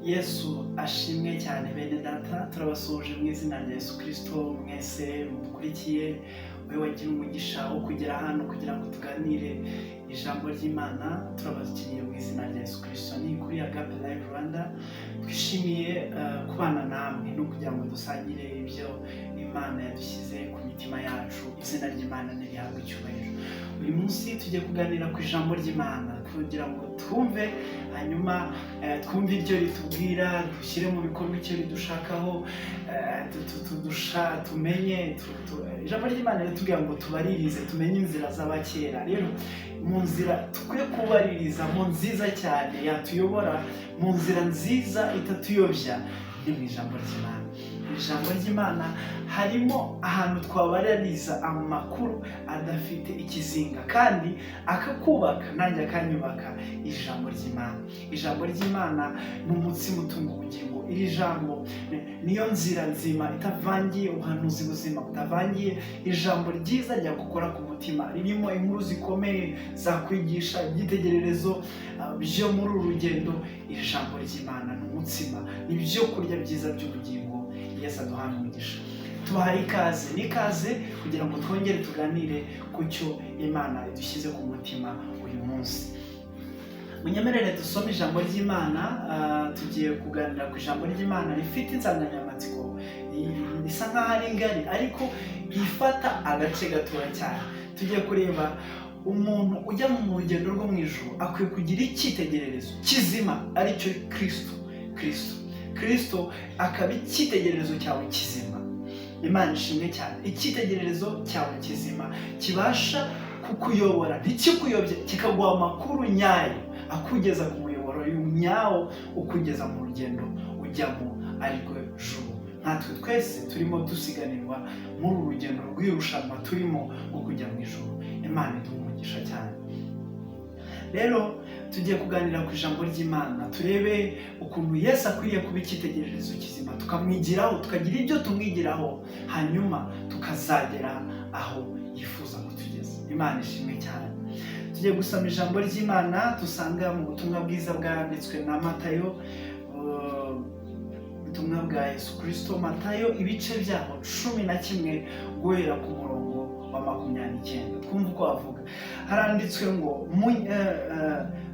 Yesu ashimwe cyane. Bene Data, turabasuhuje mu izina rya Yesu Kirisito mwese mudukurikiye. Wowe wagira umugisha wo kugera hano kugira ngo tuganire ijambo ry'Imana, turabakiriye mu izina rya Yesu Kirisito. Ni kuri Agape Live Rwanda. Twishimiye kubana namwe no kugira ngo dusangire ibyo Imana yadushyize ku mitima yacu. Izina ry'Imana ntirihabwe icyubahiro. Uyu munsi tugiye kuganira ku ijambo ry'Imana kugira ngo twumve, hanyuma twumve ibyo ritubwira, dushyire mu bikorwa icyo ridushakaho, tumenye ijambo ry'Imana ritubwira ngo tubaririze tumenye inzira z'abakera. Rero mu nzira dukwiye kubaririza mu nziza cyane yatuyobora mu nzira nziza itatuyobya ni mu ijambo ry'Imana. Mu ijambo ry'Imana harimo ahantu twabaririza amakuru adafite ikizinga kandi akakubaka nanjye akanyubaka. Ijambo ry'Imana, ijambo ry'Imana ni umutsima utunga ubugingo. Iri jambo niyo nzira nzima itavangiye ubuhanuzi buzima butavangiye, ijambo ryiza ryagukora ku mutima, ririmo inkuru zikomeye zakwigisha ibyitegererezo byo muri uru rugendo. Ijambo ry'Imana ni umutsima, ni ibyo kurya byiza by'ubugingo. Yesu aduhana umugisha. Tubahaye ikaze n'ikaze kugira ngo twongere tuganire ku cyo Imana idushyize ku mutima uyu munsi. Munyemerere dusome ijambo ry'Imana. Tugiye kuganira ku ijambo ry'Imana rifite insanganyamatsiko isa nk'aho ari ngari ariko ifata agace gatoya cyane. Tugiye kureba umuntu ujya mu rugendo rwo mu ijuru akwiye kugira icyitegererezo kizima, aricyo Kirisito. Kirisito, Kirisito akaba icyitegererezo cyawe kizima. Imana ishimwe cyane. Icyitegererezo cyawe kizima kibasha kukuyobora ntikikuyobye, kikaguha amakuru nyayo akugeza ku muyoboro nyawo ukugeza mu rugendo ujyamo, arirwo juru. Natwe twese turimo dusiganirwa muri uru rugendo rw'irushanwa turimo rwo kujya mu ijuru. Imana iduha umugisha cyane. Rero tugiye kuganira ku ijambo ry'Imana, turebe ukuntu Yesu akwiriye kuba icyitegererezo kizima, tukamwigiraho, tukagira ibyo tumwigiraho, hanyuma tukazagera aho yifuza kutugeza. Imana ishimwe cyane. Tugiye gusoma ijambo ry'Imana dusanga mu butumwa bwiza bwanditswe na Matayo, ubutumwa bwa Yesu Kirisito Matayo, ibice byaho 11 guhera ku murongo wa 29. Twumva uko bavuga. Haranditswe ngo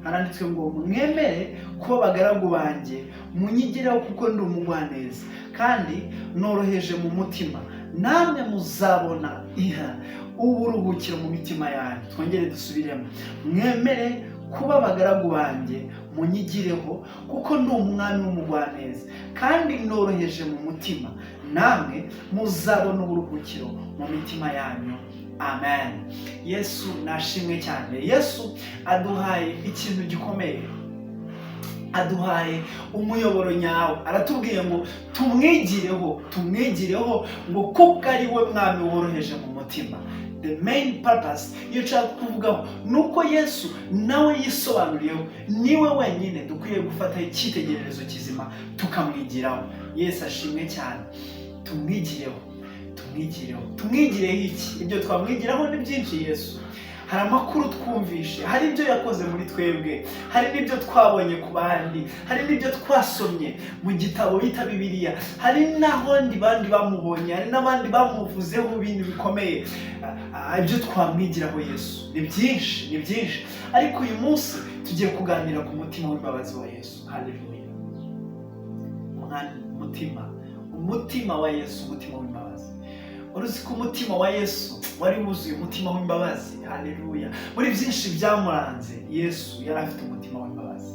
haranditswe ngo: "Mwemere kuba abagaragu banjye, munyigireho, kuko ndi umugwaneza kandi noroheje mu mutima, namwe muzabona iha uburuhukiro mu mitima yanyu." Twongere dusubiremo: "Mwemere kuba abagaragu banjye, munyigireho, kuko ndi umwami w'umugwaneza kandi noroheje mu mutima, namwe muzabona uburuhukiro mu mitima yanyu." Amen. Yesu nashimwe cyane. Yesu aduhaye ikintu gikomeye, aduhaye umuyoboro nyawo. Aratubwiye ngo tumwigireho, tumwigireho ngo kuko ari we mwami woroheje mu mutima. The main purpose iyo nshaka kuvugaho ni uko Yesu nawe yisobanuriyeho, niwe wenyine dukwiye gufata icyitegererezo kizima tukamwigiraho. Yesu ashimwe cyane. Tumwigireho, tumwigireho. Tumwigireho iki? Ibyo twamwigiraho ni byinshi. Yesu, hari amakuru twumvishe, hari ibyo yakoze muri twebwe, hari n'ibyo twabonye ku bandi, hari n'ibyo twasomye mu gitabo bita Bibiliya, hari n'abandi bandi bamubonye, hari n'abandi bamuvuzeho ibintu bikomeye. Ibyo twamwigiraho Yesu ni byinshi, ni byinshi, ariko uyu munsi tugiye kuganira ku mutima w'imbabazi wa Yesu. Haleluya! Umwami, umutima wa Yesu, umutima w'imbabazi. Wari uzi ko umutima wa Yesu wari wuzuye umutima w'imbabazi? Haleluya! Muri byinshi byamuranze, Yesu yari afite umutima w'imbabazi.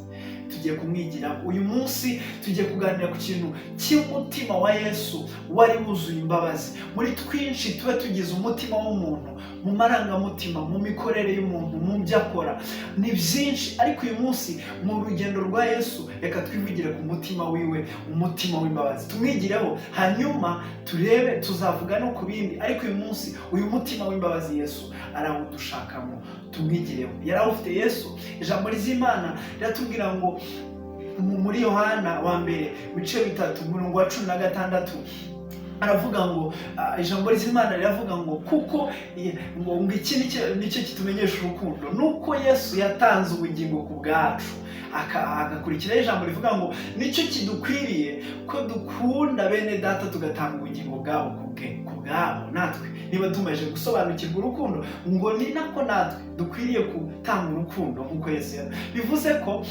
Tugiye kumwigira uyu munsi. Tugiye kuganira ku kintu cy'umutima wa Yesu wari wuzuye imbabazi. Muri twinshi tuba tugize umutima w'umuntu, mu marangamutima, mu mikorere y'umuntu, mu byo akora, ni byinshi, ariko uyu munsi mu rugendo rwa Yesu reka twivugire ku mutima wiwe, umutima w'imbabazi, tumwigireho, hanyuma turebe tuzavuga no ku bindi. Ariko uyu munsi uyu mutima w'imbabazi Yesu arawudushakamo, tumwigireho. Yarawufite Yesu. Ijambo ry'Imana riratubwira ngo muri Yohana wa mbere, ibice 3, umurongo wa 16. Aravuga ngo ijambo ry'Imana riravuga ngo kuko ngo iki nicyo kitumenyesha urukundo, nuko Yesu yatanze ubugingo ku bwacu. Agakurikiraho ijambo rivuga ngo nicyo kidukwiriye ko dukunda bene data, tugatanga ubugingo bwabo ku bwabo. Natwe niba tumaze gusobanukirwa urukundo, ngo ni nako natwe dukwiriye gutanga urukundo nk'uko Yesu bivuze ko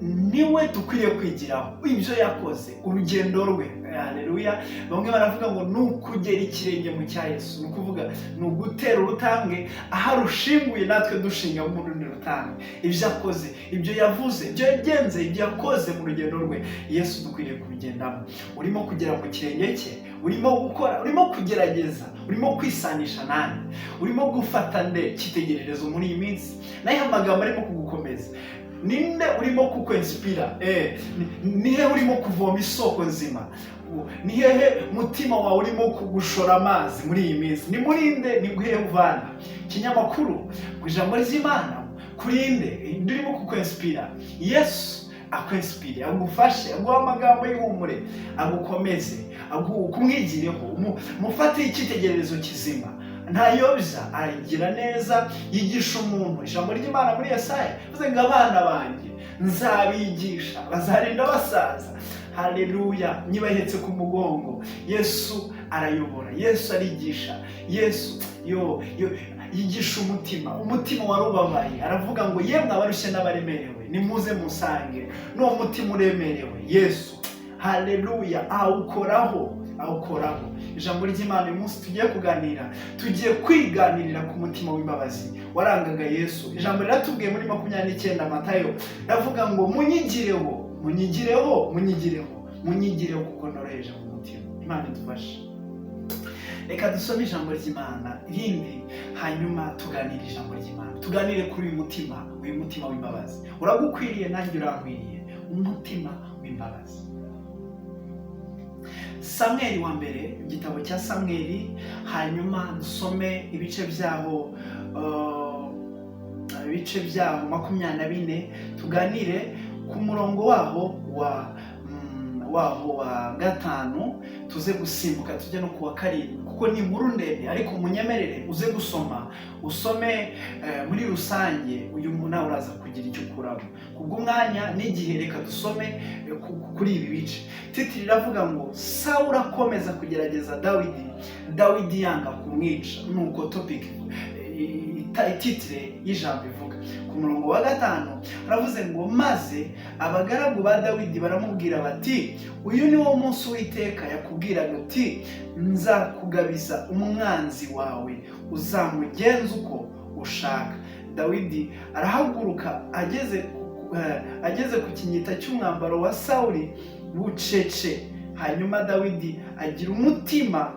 niwe dukwiriye kwigiraho ibyo yakoze, urugendo rwe. Haleluya! Bamwe baravuga ngo ni ukugera ikirenge mu cya Yesu, ni ukuvuga ni ugutera urutambwe aho arushinguye, natwe dushinga mu rundi rutambwe. Ibyo akoze, ibyo yavuze, ibyo yagenze, ibyo yakoze mu rugendo rwe, Yesu dukwiriye kubigendamo. Urimo kugera mu kirenge cye, urimo gukora, urimo kugerageza, urimo kwisanisha nande, urimo gufata nde cyitegererezo muri iyi minsi? Nayo amagambo arimo kugukomeza, ninde urimo kukwensipira? Ni hehe urimo kuvoma isoko nzima? Ni hehe mutima wawe urimo kugushora amazi muri iyi minsi? Ni muri nde? Ni hehe uvana ikinyamakuru, ku ijambo ry'Imana, kuri nde? Nde urimo kukwensipira? Yesu akwensipire, agufashe, aguhe amagambo y'ihumure, agukomeze, kumwigireho, mufate icyitegererezo kizima. Ntayobya, aragira neza, yigisha umuntu. Ijambo ry'Imana muri Yesaya bivuze ngo abana banjye nzabigisha, bazarinda basaza. Haleluya! Nyibahetse ku mugongo. Yesu arayobora, Yesu arigisha, Yesu yo yo yigisha umutima, umutima warubabaye. Aravuga ngo yemwe abarushye n'abaremerewe, nimuze musange. N'uwo mutima uremerewe, Yesu, haleluya, awukoraho, awukoraho. Ijambo ry'Imana uyu munsi tugiye kuganira, tugiye kwiganirira ku mutima w'imbabazi warangaga Yesu. Ijambo riratubwiye muri 29 Matayo, ravuga ngo munyigireho, munyigireho, munyigireho, munyigireho, kuko noroheje mu mutima. Imana idufashe. Reka dusome ijambo ry'Imana rindi, hanyuma tuganire ijambo ry'Imana, tuganire kuri uyu mutima, uyu mutima w'imbabazi. Uragukwiriye, nanjye urankwiriye, umutima w'imbabazi. Samweli wa mbere, igitabo cya Samweli, hanyuma dusome ibice byaho, ibice byaho 24, tuganire ku murongo waho wa 5, tuze gusimbuka tujye no ku wa 7, kuko ni inkuru ndende. Ariko munyemerere uze gusoma, usome muri rusange. Uyu nawe uraza kugira icyo ukuramo. Kubw'umwanya n'igihe, reka dusome kuri ibi bice. Titre iravuga ngo Sawuli akomeza kugerageza Dawidi, Dawidi yanga kumwica. Nuko topic, titre y'ijambo ivuga. Ku murongo wa 5 aravuze ngo maze abagaragu ba Dawidi baramubwira bati uyu ni wo munsi Uwiteka yakubwiraga uti nzakugabiza umwanzi wawe, uzamugenza uko ushaka. Dawidi arahaguruka, ageze ku kinyita cy'umwambaro wa Sawuli bucece. Hanyuma Dawidi agira umutima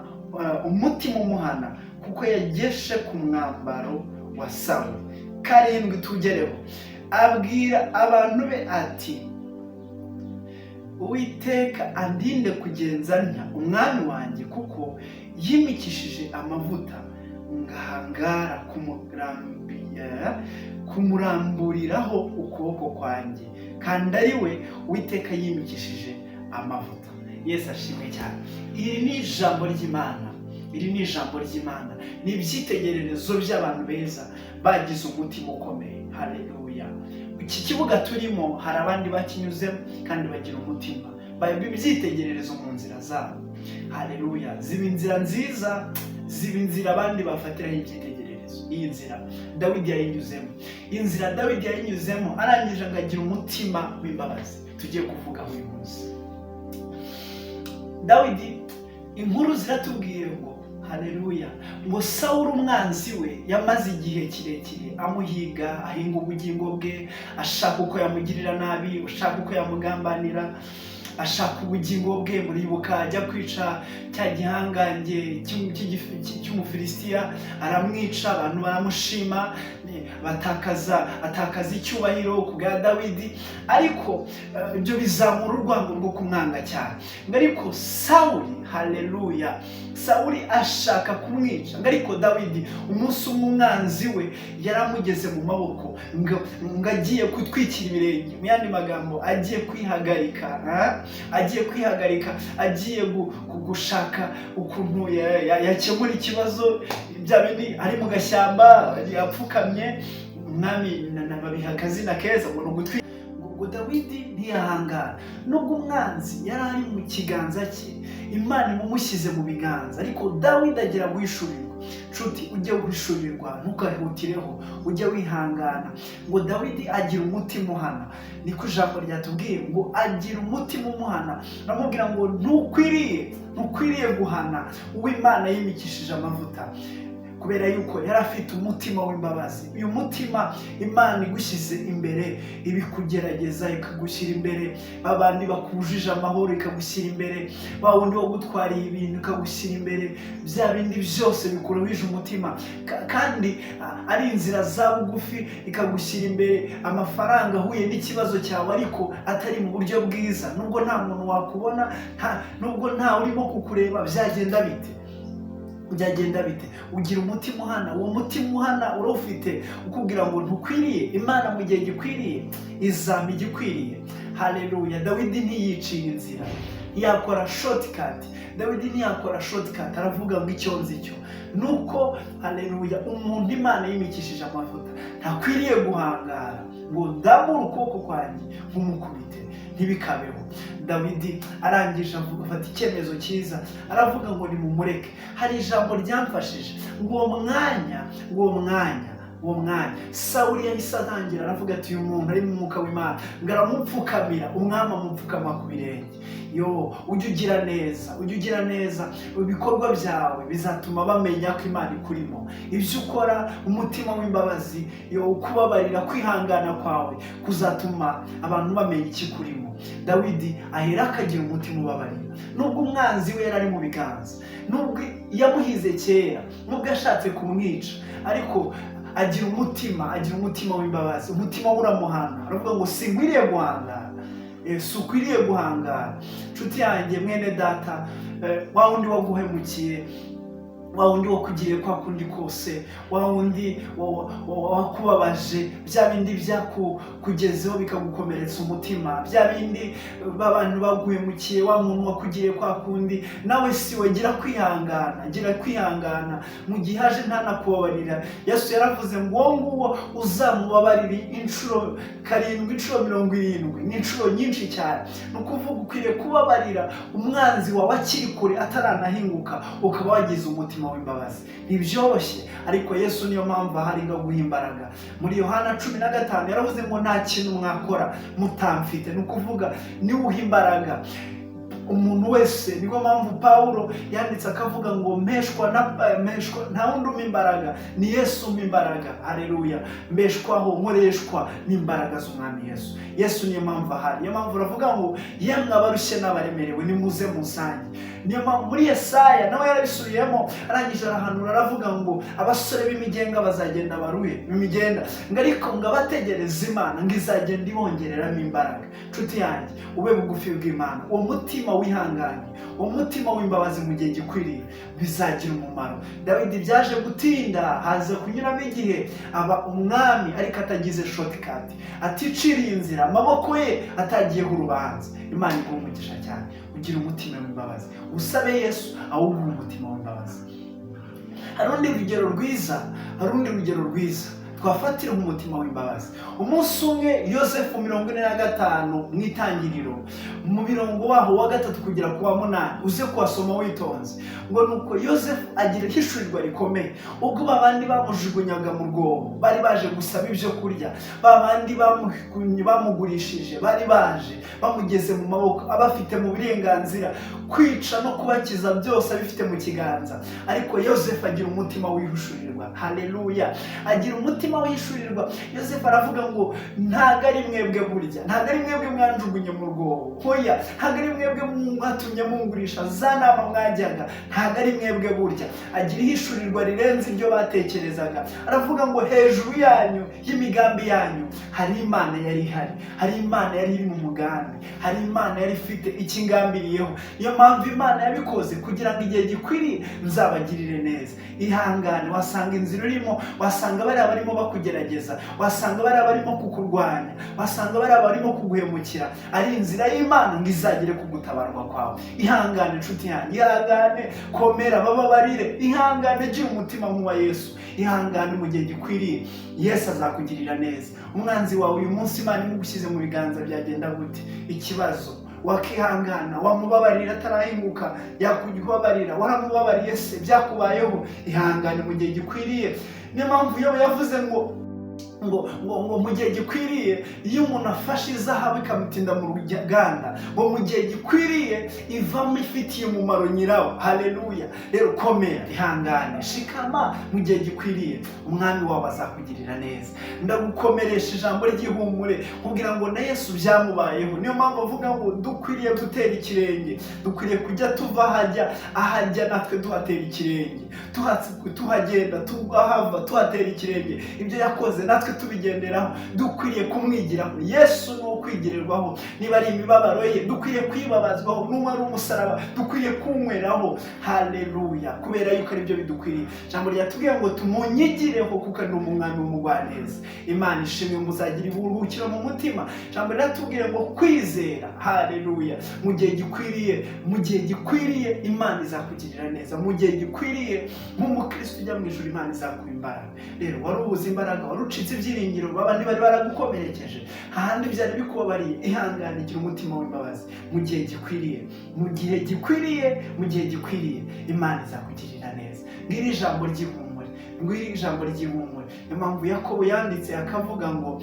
umuhana kuko yageshe ku mwambaro wa Sawuli. 7 tugereho. Abwira abantu be ati Uwiteka andinde kugenza ntya umwami wanjye, kuko yimikishije amavuta, ngahangara kumuramburiraho ukuboko kwanjye, kandi ari we Uwiteka yimikishije amavuta. Yesu ashimwe cyane. Iri ni ijambo ry'Imana, iri ni ijambo ry'Imana, ni ibyitegererezo by'abantu beza bagize umutima ukomeye. Haleluya! Iki kibuga turimo hari abandi bakinyuzemo kandi bagira umutima, baba ibyitegererezo mu nzira zabo. Haleluya! Ziba inzira nziza, ziba inzira abandi bafatiraho ibyitegererezo. Iyi nzira Dawidi yayinyuzemo, inzira Dawidi yayinyuzemo, arangije ngo agira umutima w'imbabazi tugiye kuvuga uyu munsi. Dawidi, inkuru ziratubwiye ngo, haleluya, ngo Sawuli umwanzi we yamaze igihe kirekire amuhiga, ahinga ubugingo bwe, ashaka uko yamugirira nabi, ashaka uko yamugambanira, ashaka ubugingo bwe. Muribuka ajya kwica cya gihangange cy'Umufilisitiya, aramwica, abantu baramushima. Batakaza, atakaza icyubahiro ku bwa Dawidi, ariko ibyo bizamura urwango rwo kumwanga cyane. Ngo ariko Sawuli, haleluya, Sawuli ashaka kumwica. Ngo ariko Dawidi, umunsi umwe umwanzi we yaramugeze mu maboko, ngo agiye gutwikira ibirenge, mu yandi magambo agiye kwihagarika, ah? Agiye kwihagarika, agiye gushaka ukuntu yakemura ikibazo, bya bindi ari mu gashyamba apfukamye. Umwami babiha akazina keza ngo ni ugutwi. Ngo Dawidi ntiyahangara nubwo umwanzi yari ari mu kiganza cye, Imana imumushyize mu biganza, ariko Dawidi agira guhishurirwa. Nshuti, ujye guhishurirwa, ntukahutireho, ujye wihangana. Ngo Dawidi agira umutima uhana, niko ijambo ryatubwiye, ngo agira umutima umuhana, aramubwira ngo ntukwiriye guhana uw'Imana yimikishije amavuta, kubera yuko yari afite umutima w'imbabazi. Uyu mutima Imana igushyize imbere, ibikugerageza ikagushyira imbere, babandi bakujije amahoro ikagushyira imbere, wa wundi wagutwariye ibintu ikagushyira imbere, bya bindi byose bikuruhije umutima, kandi ari inzira za bugufi ikagushyira imbere, amafaranga ahuye n'ikibazo cyawe ariko atari mu buryo bwiza, nubwo nta muntu wakubona, nubwo nta urimo kukureba, byagenda bite? Byagenda bite? Ugira umutima uhana. Uwo mutima uhana urawufite, ukubwira ngo ntukwiriye. Imana mu gihe gikwiriye izampa igikwiriye. Haleluya! Dawidi ntiyiciye inzira, ntiyakora shortcut. Dawidi ntiyakora shortcut, aravuga ngo icyo nzi cyo nuko, haleluya, umuntu Imana yimikishije amavuta ntakwiriye guhangara ngo ndamure ukuboko kwanjye nkumukubite, ntibikabeho. Dawidi arangije avuga, afata icyemezo cyiza, aravuga ngo nimumureke. Hari ijambo ryamfashije, ngo uwo mwanya Sawuli yahise atangira aravuga ati: "Uyu muntu ari mu mwuka w'Imana." Ngo aramupfukamira, umwami amupfukama ku birenge. Yo, ujye ugira neza, ujye ugira neza, ibikorwa byawe bizatuma bamenya ko Imana ikurimo. Ibyo ukora, umutima w'imbabazi, yo, kubabarira, kwihangana kwawe kuzatuma abantu bamenya ikikurimo. Dawidi ahera akagira umutima ubabarira, nubwo umwanzi we yari ari mu biganza, nubwo yamuhize kera, nubwo yashatse kumwica, ariko agira umutima w'imbabazi. Umutima we uramuhana, aravuga ngo sinkwiriye guhangara. Si ukwiriye guhangara. Nshuti yanjye, mwene data, wa wundi waguhemukiye, wa wundi wakugiriye kwa kundi kose, wa wundi wakubabaje, bya bindi byakugezeho bikagukomeretsa umutima, bya bindi b'abantu baguhemukiye, wa muntu wakugiriye kwa kundi, nawe si we. Gira kwihangana, gira kwihangana mu gihe aje ntanakubabarira. Yesu yaravuze ngo uwo nguwo uzamubabarira inshuro karindwi, inshuro 70, ni inshuro nyinshi cyane. Ni ukuvuga ukwiriye kubabarira umwanzi wawe akiri kure, ataranahinguka, ukaba wagize umutima w'imbabazi. Ntibyoroshye, ariko Yesu niyo mpamvu ahari ngo aguhe imbaraga. Muri Yohana 15 yaravuze ngo nta kintu mwakora mutamfite. Ni ukuvuga niwe uha imbaraga umuntu wese. Niyo mpamvu Pawulo yanditse akavuga ngo mpeshwa na mpeshwa, nta wundi umpa imbaraga, ni Yesu umpa imbaraga. Haleluya! Mbeshwaho, nkoreshwa n'imbaraga z'Umwami Yesu. Yesu niyo mpamvu ahari. Niyo mpamvu uravuga ngo yemwe abarushye n'abaremerewe, nimuze musange. Niyo mpamvu muri Yesaya nawe yarabisubiyemo, arangije arahanura, aravuga ngo abasore b'imigenga bazagenda baruhe b'imigenda, ngo ariko ngo abategereza Imana ngo izagenda ibongereramo imbaraga. Nshuti yanjye, ube bugufi bw'Imana. Uwo mutima wihanganye, uwo mutima w'imbabazi mu gihe gikwiriye bizagira umumaro. Dawidi byaje gutinda, haza kunyuramo igihe, aba umwami, ariko atagize shortcut, aticiriye inzira, amaboko ye atagiyeho urubanza. Imana iguha umugisha cyane. Ugira umutima w'imbabazi, usabe Yesu awuguha umutima w'imbabazi. Hari urundi rugero rwiza, hari urundi rugero rwiza twafatira umutima w'imbabazi. Umunsi umwe Yosefu, 45 mu Itangiriro, mu mirongo waho wa 3 kugera ku wa 8, uze kuhasoma witonze. Ngo nuko Yosefu agira ihishurirwa rikomeye ubwo babandi bamujugunyaga mu rwobo bari baje gusaba ibyo kurya, babandi bamugurishije bari baje bamugeze mu maboko, abafite mu burenganzira kwica no kubakiza, byose abifite mu kiganza. Ariko Yosefu agira umutima wihishurirwa. Haleluya! Agira umutima. umutima wishurirwa. Yosefu aravuga ngo ntago ari mwebwe burya, ntago ari mwebwe mwanjugunye mu rwobo, hoya, ntago ari mwebwe mwatumye mungurisha za nama mwajyaga, ntago ari mwebwe burya. Agira ihishurirwa rirenze ibyo batekerezaga. Aravuga ngo hejuru yanyu y'imigambi yanyu hari Imana yari ihari, hari Imana yari iri mu mugambi, hari Imana yari ifite icyo ingambiriyeho. Niyo mpamvu Imana yabikoze kugira ngo igihe gikwiriye nzabagirire neza. Ihangane, wasanga inzira urimo, wasanga bariya barimo bakugerageza, wasanga bariya barimo kukurwanya, wasanga bariya barimo kuguhemukira, ari inzira y'Imana ngo izagere ku gutabarwa kwawe. Ihangane inshuti yanjye, ihangane, komera, bababarire, ihangane, gira umutima nk'uwa Yesu, ihangane mu gihe gikwiriye Yesu azakugirira neza. Umwanzi wawe uyu munsi Imana imugushyize mu biganza byagenda gute? Ikibazo wakihangana, wamubabarira atarahinguka, yakubabarira, waramubabariye se, byakubayeho? Ihangane mu gihe gikwiriye. Niyo mpamvu Yobu yavuze ngo ngo ngo ngo mu gihe gikwiriye, iyo umuntu afashe izahabu ikamutinda mu ruganda, ngo mu gihe gikwiriye ivamo ifitiye umumaro nyirawo. Haleluya! Rero komera, ihangane, shikama, mu gihe gikwiriye umwami wawe azakugirira neza. Ndagukomeresha ijambo ry'ihumure kugira ngo na Yesu byamubayeho. Niyo mpamvu avuga ngo dukwiriye gutera ikirenge, dukwiriye kujya tuva ahajya ahajya natwe duhatera ikirenge, tuhagenda, tuhava, tuhatera ikirenge. Ibyo yakoze natwe tubigenderaho, dukwiriye kumwigiraho. Yesu ni ukwigirirwaho. Niba ari imibabaro ye dukwiriye kwibabazwaho, nuba ari umusaraba dukwiriye kunyweraho. Haleluya! Kubera yuko aribyo bidukwiriye. Ijambo ryatubwiye ngo tumunyigireho kuko ari umwami w'umugwaneza. Imana ishimwe, muzagira iburuhukiro mu mutima. Ijambo riratubwiye ngo kwizera. Haleluya! Mu gihe gikwiriye, mu gihe gikwiriye Imana izakugirira neza. Mu gihe gikwiriye nk'umukristo ujya mu ijuru Imana izakuha imbaraga. Rero wari ubuze imbaraga, wari ucitse ibyiringiro, babandi bari baragukomerekeje, hahandi byari bikubabariye, ihangane, gira umutima w'imbabazi. Mu gihe gikwiriye, mu gihe gikwiriye, mu gihe gikwiriye Imana izakugirira neza. Ngiri ijambo ry'ihumure, ngiri ijambo ry'ihumure. Niyo mpamvu Yakobo yanditse akavuga ngo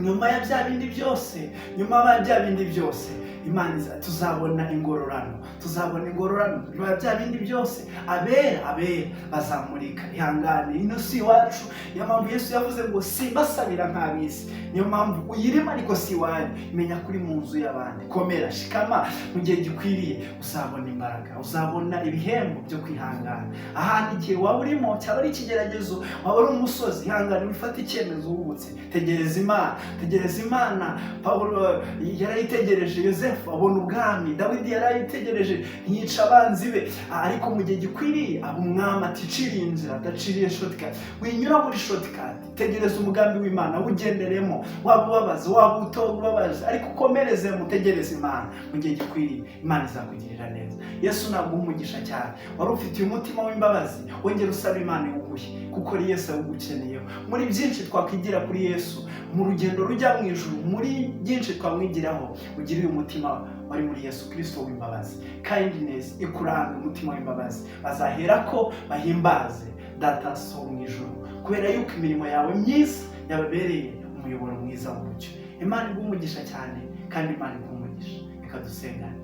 nyuma ya bya bindi byose, nyuma ya bya bindi byose Imana tuzabona ingororano, tuzabona ingororano. Nyuma ya bya bindi byose abera, abera bazamurika. Ihangane, ino si iwacu. Niyo mpamvu Yesu yavuze ngo simbasabira nk'ab'isi. Niyo mpamvu uyirimo ariko si iwanyu. Menya kuri mu nzu y'abandi, komera, shikama, mu gihe gikwiriye uzabona imbaraga, uzabona ibihembo byo kwihangana. Ahandi igihe waba urimo cyaba ari ikigeragezo, waba ari umusozi, ihangane, wifate icyemezo wubutse, tegereza Imana, tegereza Imana. Pawulo yarayitegereje, Yosefu abona ubwami, Dawidi yarayitegereje ntiyica abanzi be, ariko mu gihe gikwiriye aba umwami, aticiriye inzira, adaciriye shortcut. Winyura muri shortcut, tegereza umugambi w'Imana wugenderemo. Waba ubabaza, waba utobabaza, ariko ukomereze, mutegereze Imana. Mu gihe gikwiriye Imana izakugirira neza. Yesu naguha umugisha cyane. Wari ufitiye umutima w'imbabazi, wongera usaba Imana iwuguhe, kuko ari Yesu awugukeneyeho. Muri byinshi twakwigira kuri Yesu mu rugendo rujya mu ijuru, muri byinshi twamwigiraho, ugire uyu mutima wari muri Yesu Kristo w'imbabazi. Kindness ikuranga, umutima w'imbabazi. Bazahera ko bahimbaze Data so mu ijuru, kubera yuko imirimo yawe myiza yababereye umuyoboro mwiza w'umucyo. Imana iguha umugisha cyane, kandi Imana iguha umugisha. Reka dusengane.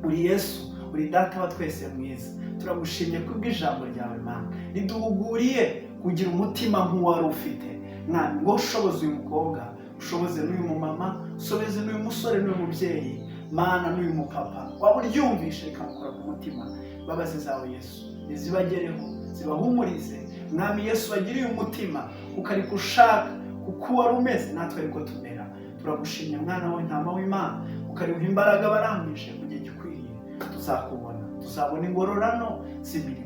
Uri Yesu, uri Data wa twese mwiza, turagushimye kubw'ijambo ryawe Mana riduhuguriye kugira umutima nk'uwari ufite. Mwami, ngo ushoboze uyu mukobwa, ushoboze n'uyu mumama, ushoboze n'uyu musore n'uyu mubyeyi, Mana, n'uyu mupapa waba uryumvishe rikamukora ku mutima. Imbabazi zawe Yesu nizibagereho, zibahumurize. Mwami Yesu, bagiriye umutima kuko ariko ushaka, kuko wari umeze natwe ariko tumera. Turagushimye Mwana w'intama w'Imana, ukariha imbaraga barangije. Mu gihe gikwiriye tuzakubona, tuzabona ingororano z'imirimo.